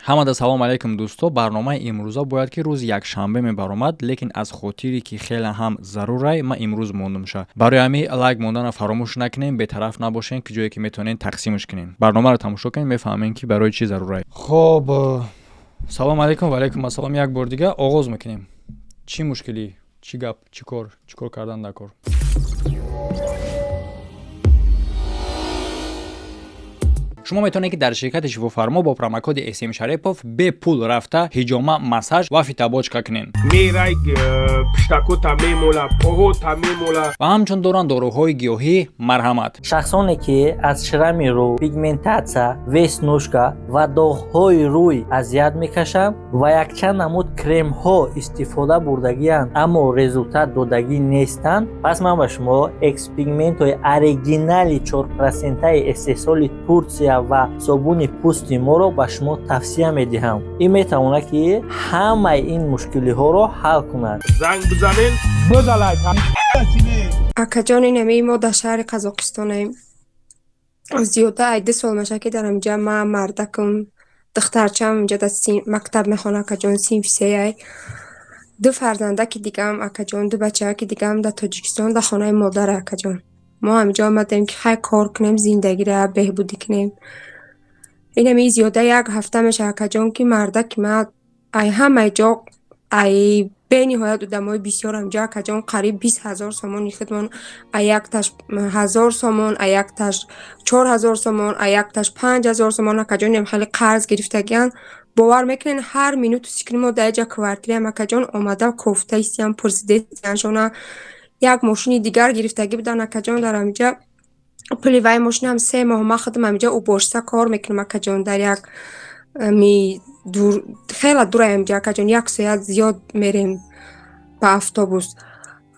Ҳамада салом алейкум, дӯсто. Барномаи имрӯза бояд ки рӯзи якшанбе мебаромад, лекин аз хотире ки хеле ҳам зарурай, ман имрӯз мондумша. Барои ҳамин лайк мондана фаромӯш накунем, бетараф набошем, ки ҷое ки метавонем, тақсимш кунем. Барномаро тамошо кунем, мефаҳмем, ки барои чӣ зарурай. Хоб, салом алейкум, ва алейкум ассалом. Як бор дига оғоз мекунем. Чӣ мушкилӣ, чӣ гап, чӣ кор, чӣ кор кардан дар кор? Шумо метавонед, ки дар ширкати Шифофармо бо промокоди СМ Шарипов бепул рафта, ҳиҷома, массаж ва фитобочка кунед. Мерай, пиштакота мемола, поҳота мемола. Ва ҳамчун доранд доруҳои гиёҳӣ, марҳамат. Шахсоне, ки аз шрами рӯй, пигментатсия, веснушка ва доғҳои рӯй азият мекашанд ва якчанд намуд кремҳо истифода бурдагианд, аммо результат додагӣ нестанд, пас ман ба шумо экспигментҳои оригинали 4%-аи истеҳсоли Турсия ва собуни пӯсти моро ба шумо тавсия медиҳам. Ин метавонад, ки ҳамаи ин мушкилиҳоро ҳал кунад. Занг бизанен, бизалай. Акаҷон, инами мо дар шаҳри Қазоқистонаем. Зиёда ай 2 сол мешавад, ки дар ҳаминҷа ман, мардакам, духтарчаам инҷа дар мактаб мехонад, акаҷон, синфи сеяй. Ду фарзандаки дигаам, акаҷон, ду бачааки дигаам дар Тоҷикистон, дар хонаи модаре, акаҷон. Мо ҳаминҷо омадем, ки хай, кор кунем, зиндагиро беҳбудӣ кунем. Инами зиёда як ҳафта мешавад, акаҷон, ки мардаки ман ай ҳамаи ҷо, ай бениҳоят одамои бисёр ҳаминҷо, акаҷон, қариб 20 000 сомони худмон, ай якташ 1000 сомон, ай якташ 4000 сомон, ай якташ 5000 сомон, акаҷон, ям хеле қарз гирифтагианд. Бовар мекунед, ҳар минуту секуни мо дар ҷа квартираям, акаҷон, омада кофта истиян, пурсидестияншона. Як мошини дигар гирифтагӣ будан, акаҷон, дар ҳаминҷа пули вай мошинам 3 моҳ. Ман худам ҳаминҷа уборщица кор мекунам, акаҷон, дар як ми дур, хеле дураем ҳаминҷа, акаҷон, як соат зиёд мерем ба автобус.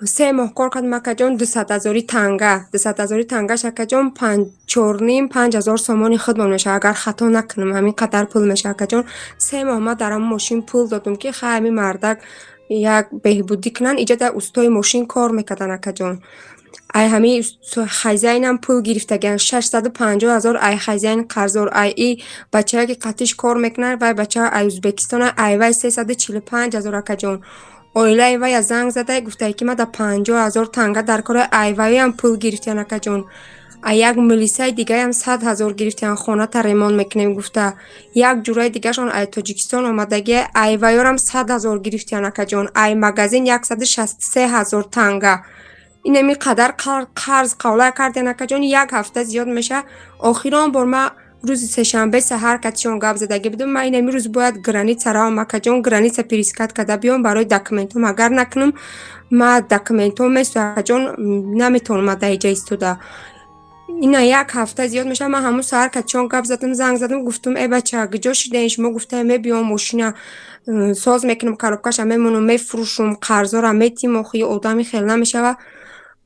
3 моҳ кор кардам, акаҷон, 200 ҳазори танга. 200 ҳазори тангаш, акаҷон, чорним 5000 сомони худмон мешавад, агар хато накунам, ҳамин қадар пул мешавад, акаҷон. 3 моҳ ман дар ҳамон мошин пул додум, ки хай, ҳамин мардак як беҳбудӣ кунанд. Иҷа дар устои мошин кор мекардан, акаҷон. Ай ҳамин хозяинам пул гирифтагианд, 650 000 ай хозяин қарздор. Ай и бачае, ки қатиш кор мекунад, вай бача ай Ӯзбекистона, ай вай 345 000, акаҷон. Оилаи вая занг зада гуфтае, ки мада 50 000 танга дар кора. Ай ваям пул гирифтиян, акаҷон. Ай як милисаи дигаям 100 000 гирифтиян, хоната ремонт мекунем гуфта. Як ҷураи дигашон ай Тоҷикистон омадагия, ай ваёрам 100 000 гирифтиян, акаҷон. Ай магазин 163 000 танга. Инами қадар қарз қавла кардиян, акаҷон. Як ҳафта зиёд мешавад. Охирон бор ман рӯзи сешанбе саҳар катишон гап задагӣ будам. Ман инами рӯз бояд граница равам, акаҷон, граница пересекать карда биём барои документҳом. Агар накунам, ман документҳом месу, акаҷон, наметавонам ман дар иҷа истода. Ина як ҳафта зиёд мешавад. Ман ҳамун саҳар катишон гап задам, занг задам, гуфтам: «Э, бача, куҷо шидаен шумо?» Гуфтаем: «Мебиём, мошина соз мекунам, коробкаша мемонам, мефурӯшум, қарзора метим, охи одами хел намешава».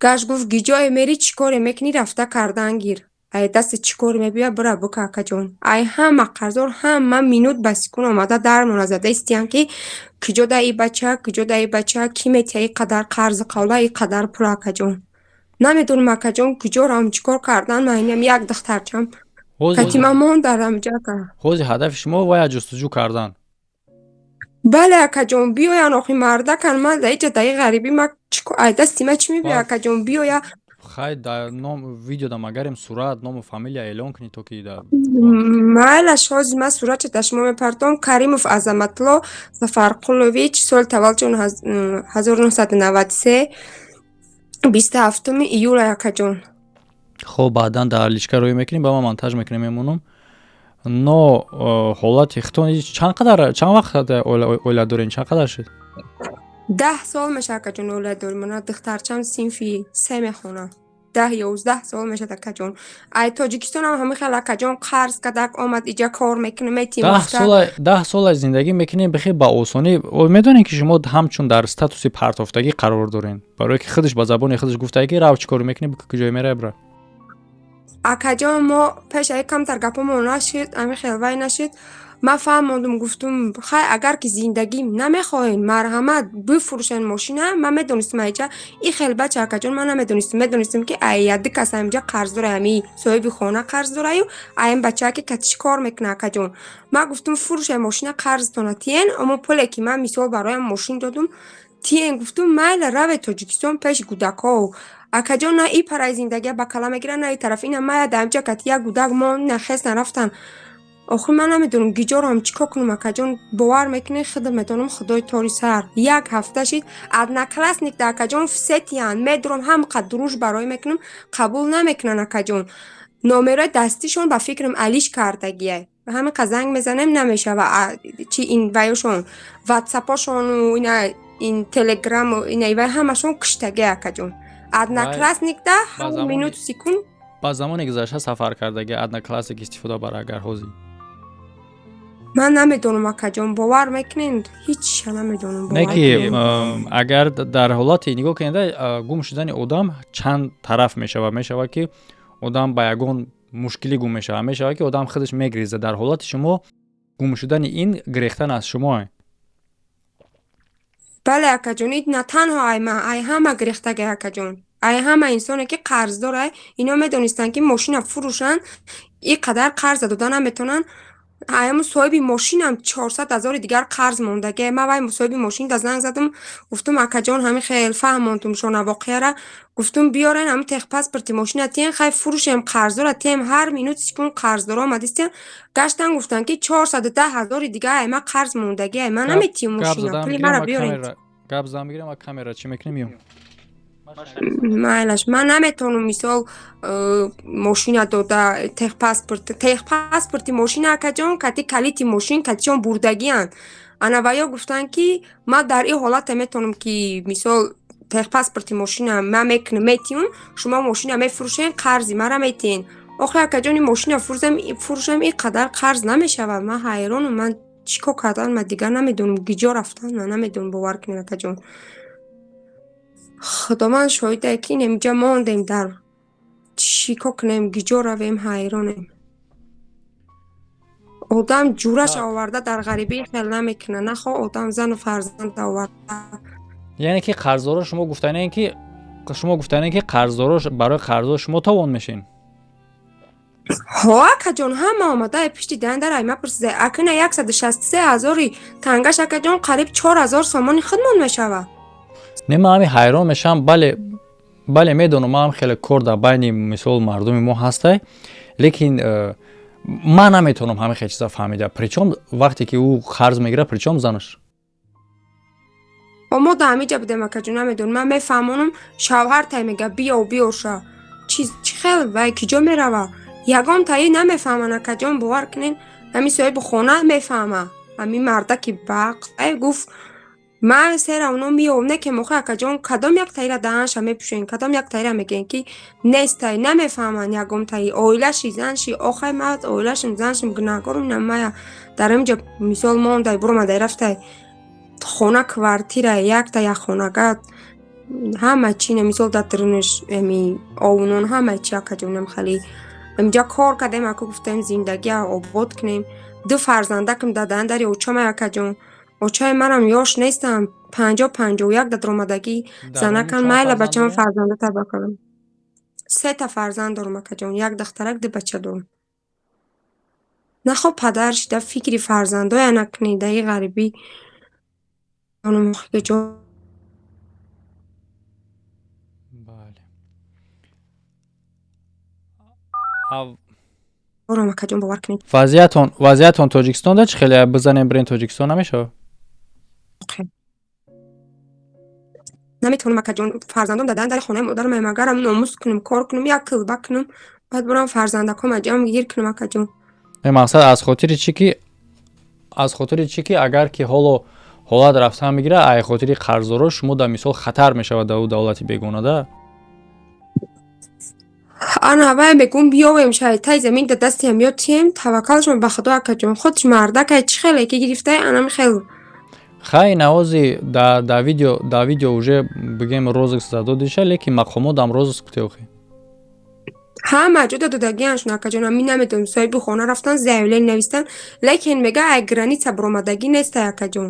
Гашт, гуфт: «Гиҷое мери, чӣ коре мекунӣ, рафта кардан гир, ай дасти чӣ коре мебиёяд, бира бука, акаҷон». Ай ҳама қарздор ҳама минут ба секунд омада дармона зада истиян, ки куҷо да и бача, куҷо да и бача, кӣ метиҳа и қадар қарзи қавла, и қадар пул, акаҷон. Намедонам, акаҷон, куҷо равам, чӣ кор кардан. Ман инам як духтарчам катима монд дар ҳамҷа, ака. Ҳози ҳадафи шумо вая ҷустуҷӯ кардан? Бале, акаҷон, биёян, охи мардакан. Ман дар иҷа, дар и ғарибӣ, ма ай дасти ма чӣ мебиёя, акаҷон, биёя. Хай, дар ном видеода магарем сурат, ному фамилия эълон кунӣ, то ки да. Майлаш, ҳозир ман суратша дар шумо мепартом. Каримов Азаматло Сафарқулович, соли таваллудшон 1993, 27-уми июл, акаҷон. Хоб, баъдан дар личка рӯй мекунем, ба ман монтаж мекунем, мемонам. Но ҳолати хитон чанд қадар, чанд вақт оила дорем, чанд қадар шуд? 10 сол мешавад, акаҷон, оила дорем. Мана духтарчам синфи се мехонад. 10, 11 сол мешавад, акаҷон. Ай Тоҷикистонам ҳамин хел, акаҷон, қарз кадак омад, иҷа кор мекунем, метим. 10 сола зиндагӣ мекунем бихе ба осонӣ. Медонем, ки шумо ҳамчун дар статуси партофтагӣ қарор дорем, барое ки худаш ба забони худаш гуфтае, ки рав, чӣ кор мекунӣ, куҷое мерай, бира. Акаҷон, мо пеш аи камтар гапомон нашид, ҳамин хел вай нашид. Ман фаҳмондум, гуфтум: хай, агар ки зиндагим намехоҳен, марҳамат, бифурӯшен мошина. Ман медонистам, айҷа и хел бача, акаҷон, ман намедонистам, медонистам, ки ай яды кас ҳаминҷа қарз дора, ҳами соҳиби хона қарз дораю, ай ин бачаа, ки катиш кор мекуна. Акаҷон, ман гуфтум: фурӯшен мошина, қарзтона тиен, амо пуле, ки ман мисол бароям мошин додум, тиен. Гуфтум: майла, раве Тоҷикистон пеши кӯдакҳо. Акаҷон, на и параи зиндагия ба кала мегиранд, на и тараф. Ина мая дар ҳамҷа кати як гудак монд, на хес нарафтан. Охир ман намедонам, гиҷорам чӣ кор кунам, акаҷон. Бовар мекунед, худам медонам, худои тори сар. Як ҳафта шид, Одноклассник да, акаҷон, в сети янд, медурам, ҳамқад дуруш барои мекунам, қабул намекунанд, акаҷон. Номерои дастишон, ба фикрам, алиш кардагия. Ҳамин қад занг мезанем, намешава. Чи ин ваёшон, ватсапошону ина ин телеграму ина вай ҳамашон куштагия, акаҷон. Одноклассник да ҳар минуту секунд. Ба замони гузашта сафар кардагия, Одноклассник истифода бар агар ҳозир. Ман намедонам, акаҷон, бовар мекунед, ҳичша намедонам. Не, ки агар дар ҳолати нигоҳ кунед, гум шудани одам чанд тараф мешавад. Мешавад, ки одам ба ягон мушкилӣ гум мешавад, мешавад, ки одам худаш мегрезад. Дар ҳолати шумо гум шудани ин гирехтан аз шумо. Бале, акаҷон, на танҳо ай ман, ай ҳама гирехтага, акаҷон, ай ҳама инсоне, ки қарздорай. Ино медонистанд, ки мошина фурӯшанд, ин қадар қарза дода наметавонанд. Аямо соҳиби мошинам 400 000-и дигар қарз мондагия. Ман вай соҳиби мошин да занг задам, гуфтум: акаҷон, ҳамин хел. Фаҳмондум шона воқеара, гуфтум: биёрен ҳамин техпаспорти мошина тиен, хай, фурӯшем, қарздора тием. Ҳар минут секунд қарздоро омадистиям, гаштан, гуфтанд, ки 410 000-и дигар ай ман қарз мондагия, ман наметиҳам мошина, пули мара биёрен. Гап зан бигирем ва камера чӣ мекунем, ё? Майлаш, ман наметавонам, мисол, мошина дода, техпаспорти мошина, акаҷон, кати калити мошин катишон бурдагианд. Ана ваё гуфтанд, ки ман дар ин ҳолате метавонам, ки мисол техпаспорти мошина ман мекунам, метиҳум, шумо мошина мефурӯшен, қарзи мара метиҳен. Охи, акаҷони, мошина фурӯшам, ин қадар қарз намешавад. Ман ҳайронам, ман чӣ кор кардан, ман дигар намедонам, гиҷо рафтан, ман намедонам. Бовар кунед, акаҷон, худованд шоҳиде, ки инамиҷа мондем, дар чӣ кор кунем, гиҷо равем, ҳайронем. Одам ҷураш оварда дар ғарибӣ хел намекунад, нахо одам зану фарзанд оварда. Яъне ки қарздоро шумо гуфтанем, ки қарздоро барои қарздор шумо тавон мешин? Ҳо, акаҷон, ҳама омада пишти дан дар айма пурсида. Акина 163 000-и тангаш, акаҷон, қариб 4000 сомони худмон мешавад. Не, ман ҳами ҳайрон мешавам. Бале, бале, медонам, ман хеле кор дар байни мисол мардуми мо ҳастай, лекин ман наметавонам ҳамин хел чиза фаҳмида. Причём вақте ки ӯ қарз мегирад, причём занаш? Мо да ҳамиҷа будем, акаҷон, намедонам. Ман мефаҳмонам, шавҳар тай мега: биё, биё ша. Чӣ хел вай киҷо мерава, ягон таи намефаҳман, акаҷон. Бовар кунед, ҳамин соҳиби хона мефаҳма, ҳамин мардаки баъқ ай гуфт: ман сера оно меёвам. Не ки мохи, акаҷон, кадом як таира даҳанша мепӯшен, кадом як таира мегӯен, ки нестай, намефаҳманд ягон таи оилаши, занши. Охай, ман оилашим, заншим гунаҳгорум, намая дар инҷа мисол мондай, буромадай, рафтай. Хона, квартира якта, як хонага, ҳама чи на мисол дар дарунаш ами овунон, ҳама чи, акаҷонам. Хали инҷа кор кардем, аку, гуфтем, зиндагия обод кунем. Ду фарзандакам дадан дари очамай, акаҷон. Очаи манам ёш нестам, 50, 51 да даромадагӣ. Занакам майла, бачам, фарзанда таба кардам. Сета фарзанд дорам, акаҷон, як духтарак, ду бача дорам. Нахо падар шида фикри фарзандоя накунӣ, даи ғарибӣ. Ҷо. Бале. Орам, акаҷон, бовар кунед. Вазъиятон Тоҷикистонда чӣ хеле? Бизанем, бирем Тоҷикистон, намешавад? Наметавонам, акаҷон, фарзандом дадан дари хонаи модарам. Агарам номус кунам, кор кунам, як килба кунам, баъд бурам фарзандакома ҷамъ гир кунам, акаҷон. Не, мақсад аз хотири чӣ ки агар ки ҳоло ҳолат рафтан мегирад, ай хотири қарздоро шумо дар мисол хатар мешавад дар ӯ давлати бегонада. Ана вай мегӯм, биёвем, шайтай замин да дастиам ётием, таваккалшон ба худо, акаҷон. Худш мардакай, чӣ хеле ки гирифтай, анами хел. Хай, навози дар видео уже бигем, розыск задодиша, лекин мақомотам розыск кутеохи. Ҳама ҷода додагианшон, акаҷон. Ами намедонем, соҳиби хона рафтан, заявление навистан, лекин мега, ай граница буромадагӣ нестай, акаҷон.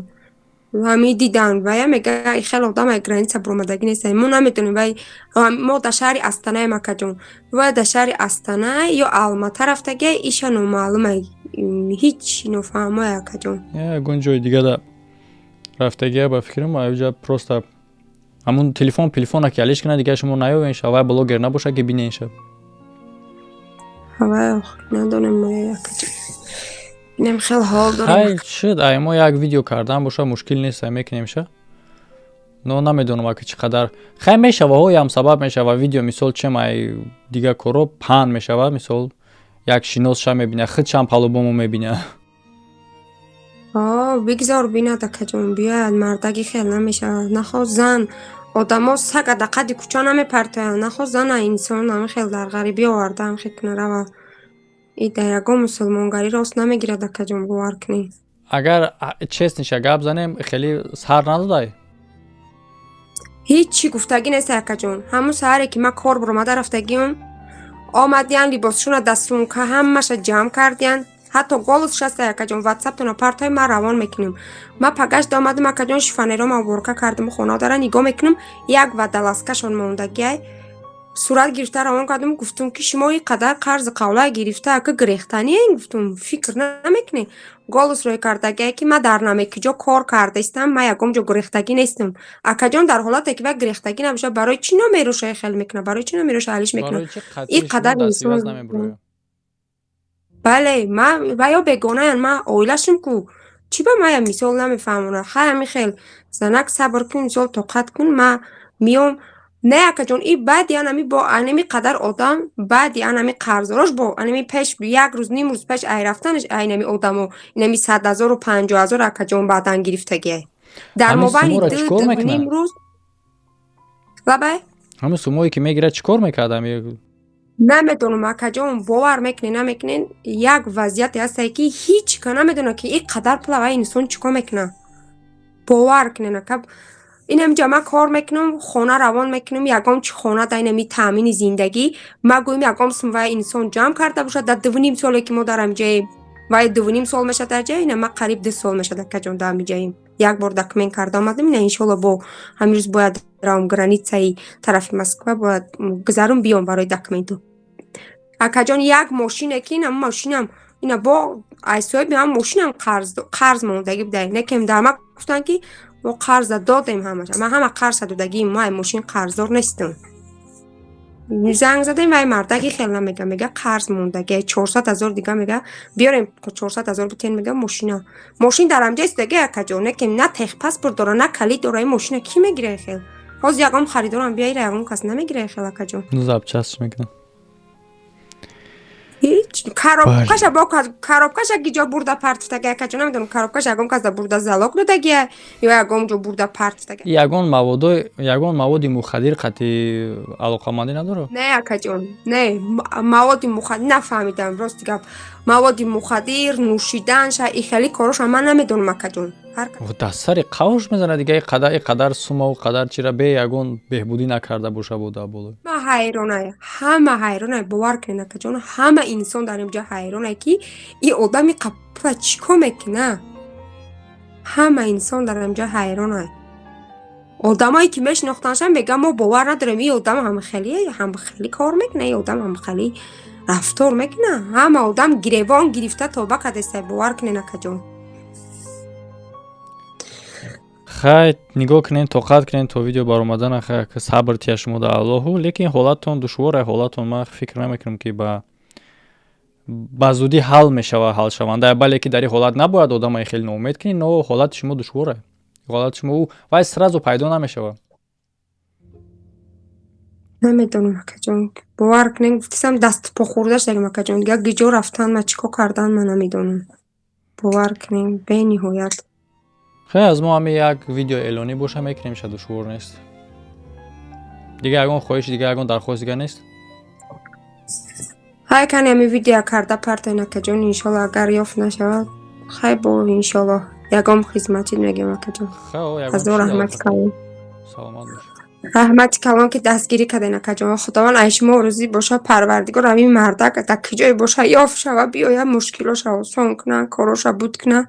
Ҳами дидан вая, мега, хеле одам ай граница буромадагӣ нестай. Мо намедонем, вай мо дар шаҳри Астанаем, акаҷон. Вай дар шаҳри Астана ё Алмата рафтагия, иша номаълумай, ҳеҷ нофаҳмое, акаҷон. Ягон ҷои дигада рафтагия, ба фикрам, аҷа просто ҳамун телефон пилифона ки алиш кунад, дигар шумо наёвен ша. Вай блогер набошад, ки бинен ша. Вай надонем, акаҷон, инам хел ҳол дорем. Хай, шуд, ай мо як видео кардан боша, мушкил нест, ай мекунем ша. Но намедонам, аки чӣ қадар хай мешава, ҳоям сабаб мешава видео, мисол, чем ай дигар коро паҳн мешава. Мисол, як шиносша мебина, худшам по-любому мебина. Бигзор бинад, акаҷон, биёяд. Мардаги хел намешавад. Нахо зан одамо сага да қади кӯча намепартоянд, нахо зана инсон ҳами хел дар ғарибӣ оварда, ҳам хел куна рава. И дар ягон мусулмонгарӣ рост намегирад, акаҷон, бовар кунед. Агар честный ша гап занем, хеле сар надодай? Ҳеҷ чӣ гуфтагӣ нест, акаҷон. Ҳамун саҳаре ки ман кор буромада рафтагиам, омадиян, либосшуна дар сумка ҳамаша ҷамъ кардиян. Ҳатто голос шаста, акаҷон, ватсаптона партой, ман равон мекунем. Ман пагашт омадам, акаҷон, шифоньерома уборка кардам, хона дара нигоҳ мекунам, як водолазкашон мондагиай. Сурат гирифта равон кардам, гуфтум, ки шумо ин қадар қарзи қавла гирифта, ака, гирехтаниен, гуфтум, фикр намекунед? Голос рӯй кардагиай, ки ман дар намекиҷо кор кардаистам, ман ягон ҷо гирехтагӣ нестам, акаҷон. Дар ҳолате ки вай гирехтагӣ набошад, барои чӣ номероша хел мекунад, барои чӣ номероша алиш мекунад? Ин қадар инсон, бале, ман ваё бегонаян, ман оилашам ку, чӣ ба мая мисол намефаҳмонад? Хай, ҳамин хел занак, сабр кун, мисол, тоқат кун, ман миём. Не, акаҷон, и баъди анами бо анами қадар одам, баъди анами қарздорош, бо анами пеш як рӯз, ним рӯз пеш ай рафтанаш, айнами одамо инами 100 0-у 50 000, акаҷон, баъдан гирифтагиай дар мобайни 2 ним рӯз, лабай. Ҳамин сумое ки мегирад, чӣ кор мекард? Намедонам, акаҷон, бовар мекунед, намекунед, як вазъияте ҳастае, ки ҳеҷ ка намедонад, ки ин қадар пула вай инсон чӣ кор мекунад. Бовар кунед, ака, инамҷа ман кор мекунам, хона равон мекунам, ягон чи хона да инами таъмини зиндагӣ, ма гӯем, ягон сум вай инсон ҷамъ карда бошад дар 2,5 соле, ки мо дар ҳамҷаем. Вай 2,5 сол мешавад дар ҷа, ина ма қариб 2 сол мешавад, акаҷон, дар ҳамиҷаем. Як бор документ карда омадам, ина, иншолло, бо ҳамин рӯз бояд равам границаи тарафи Москва, бояд гузарум, биём барои документу. Акаҷон, як мошине, ки ина мошинам, ина бо ай соҳиби ҳам мошинам қарз мондагӣ буда, лекин дар ма гуфтанд, ки мо қарза додем ҳамаша. Ман ҳама қарза додагиим, мо ай мошин қарздор нестам. Занг задем, вай мардаки хел намега, мега, қарз мондагӣ 400 000 дига, мега, биёрем, 400 000 битен, мега, мошина. Мошин дар ҳамҷа истодаги, акаҷон, лекин на техпаспорт дора, на калид дора. Ин мошина кӣ мегира хел? Ҳозир ягон харидорам биёира, ягон кас намегира хел, акаҷон. Запчасть мекунам. Ҳеҷ, коробкаша бо коробкаша гиҷо бурда партофтага, акаҷон, намедонам, коробкаша ягон кас да бурда залог додагия ё ягон ҷо бурда партофтага. Ягон маводо, ягон маводи мухаддир қати алоқамандӣ надорад? Не, акаҷон, не, маводи мухаддир нафаҳмидам, рости гап, маводи мухаддир нӯшиданша, и хеле короша ман намедонам, акаҷон. Дар сари қавш мезанад дига, и қадар сумаву қадар чира бе ягон беҳбудӣ накарда боша буда боло. Ҳама ҳайронай, ҳама ҳайронай, бовар кунед, акаҷон, ҳама инсон дар инҷа ҳайронай, ки ин одами қапла чӣ кор мекуна. Ҳама инсон дар инҷа ҳайронай. Одамое ки мешинохтаншам, мегӯян, мо бовар надорем, ин одам ҳамхелӣ кор мекуна, ин одам ҳамхелӣ рафтор мекуна. Ҳама одам гиребон гирифта тоба кардеста, бовар кунед, акаҷон. Хай, нигоҳ кунед, тоқат кунед то видео баромадана. Хай, сабр тия шумо да Аллоҳу, лекин ҳолатон душворе. Ҳолатон, ман фикр намекунам, ки ба зудӣ ҳал мешава, ҳалшаванда. Бале, ки дар ин ҳолат набояд одамае хеле ноумед кунӣ, но ҳолати шумо душворе. Ҳолати шумо вай сразу пайдо намешава. Намедонам, акаҷон, бовар кунед, гуфтисам, дасту по хӯрда шудагим, акаҷон. Дигар гиҷо рафтан ма, чӣ кор кардан ма намедонам, бовар кунед, бениҳоят. Хай, аз мо ҳами як видео эълонӣ боша, мекунем ша, душвор нест. Дигар ягон хоҳиш, дигар ягон дархост дигар нест? Хай, кани ҳами видео карда партоен, акаҷон, иншолло, агар ёфт нашавад, хай, бо иншолло ягон хизматчид мегӯям, акаҷон. Ҳазор раҳмати калон. Саломат бош. Раҳмати калон, ки дастгирӣ карден, акаҷон. Худованд ай шумо розӣ боша. Парвардигор ҳамин мардак дар куҷое боша, ёфт шава, биёя, мушкилоша осон куна, короша буд куна.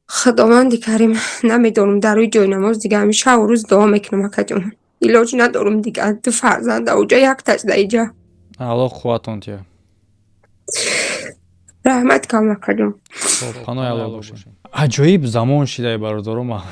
Худованди карим, намедонам, дар рӯи ҷойнамоз дига ҳамин шаву рӯз дуо мекунам, акаҷон. Илоҷ надорам дига, ду фарзанд ауҷа, якташ дар иҷа. Аллоҳ қувватон тия. Раҳмат калон, акаҷон. Паноҳи Аллоҳ бошед. Аҷоиб замон шидай, бародарома.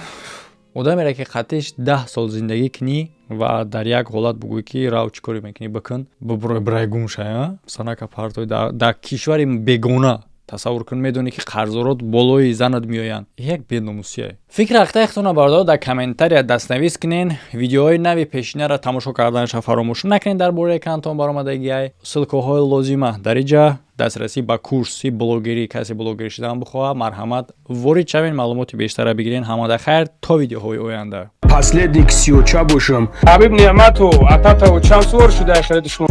Одамере ки қатиш 10 сол зиндагӣ кунӣ ва дар як ҳолат бугӯӣ, ки рав, чӣ корӣ мекунӣ, бикун, бубурой, бирай, гум шай, санака партой дар кишвари бегона. Тасаввур кун, медонӣ, ки қарздорот болои занат меоянд. Як беномусие. Фикри ақидаи бародаро, дар комментария дастнавис кунен. Видеоҳои нави пешинаро тамошо карданаша фаромӯш накунед. Дар бораи кантон баромадагиай ссылка ҳои лозима дар иҷа, дастрасӣ ба курси блогерӣ. Касе блогерӣ шудан бихоҳад, марҳамат, ворид шавен, маълумоти бештара бигирен. Ҳамада хайр, то видеоҳои оянда. Последний ксиоча бошам. Ҳабиб Неъматов, ататаво, чанд суор шуда хариди шумо?